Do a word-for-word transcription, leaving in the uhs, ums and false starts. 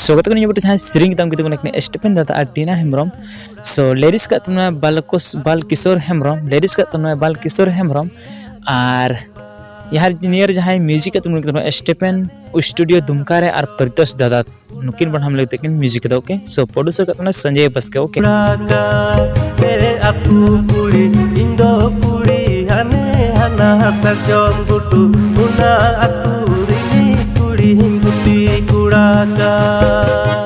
So ᱜᱟᱛᱮ ᱠᱚ, ᱱᱤᱭᱟᱹ ᱵᱟᱨ ᱡᱟᱦᱟᱸᱭ ᱥᱮᱨᱮᱧ ᱠᱟᱫᱟ ᱩᱱᱠᱤᱱ ᱫᱚ ᱠᱟᱱᱟ ᱠᱤᱱ ᱥᱴᱤᱯᱷᱮᱱ ᱫᱟᱫᱟ ᱟᱨ ᱴᱤᱱᱟ ᱦᱮᱢᱵᱨᱚᱢ᱾ So lyrics ᱠᱟᱫ ᱛᱟᱵᱚᱱᱟ ᱵᱟᱞᱠᱚᱥ ᱵᱟᱞ ᱠᱤᱥᱳᱨ ᱦᱮᱢᱵᱨᱚᱢ, lyrics ᱠᱟᱫ ᱛᱟᱵᱚᱱᱟ ᱵᱟᱞ ᱠᱤᱥᱳᱨ ᱦᱮᱢᱵᱨᱚᱢ᱾ ᱟᱨ ᱡᱟᱦᱟᱸ ᱱᱤᱭᱟᱹ ᱨᱮ ᱡᱟᱦᱟᱸᱭ music ᱠᱟᱫ ᱛᱟᱵᱚᱱᱟ ᱩᱱᱠᱤᱱ ᱫᱚ ᱠᱟᱱᱟ ᱥᱴᱤᱯᱷᱮᱱ ᱥᱴᱩᱰᱤᱭᱳ ᱫᱩᱢᱠᱟ ᱨᱮ ᱟᱨ ᱯᱨᱤᱛᱳᱥ ᱫᱟᱫᱟ, ᱱᱩᱠᱤᱱ ᱵᱟᱱᱟᱢ ᱞᱟᱹᱜᱤᱫ ᱛᱮᱠᱤᱱ music ᱠᱟᱫᱟ᱾ OK, so producer ᱠᱟᱫ ᱛᱟᱵᱚᱱᱟ ᱥᱚᱧᱡᱚᱭ ᱵᱟᱥᱠᱮ᱾ OK, ᱟᱹᱛᱩ ᱠᱩᱲᱤ, ᱤᱧ ᱫᱚ ᱠᱩᱲᱤ ᱦᱟᱱᱮ ᱦᱟᱱᱟ ᱥᱟᱨᱡᱚᱢ ᱜᱷᱩᱴᱩ, ᱚᱱᱟ ᱟᱹᱛᱩ ᱨᱤᱱᱤᱡ ᱠᱩᱲᱤᱧ ᱜᱩᱯᱤ ᱠᱚᱲᱟ ᱠᱟᱱ᱾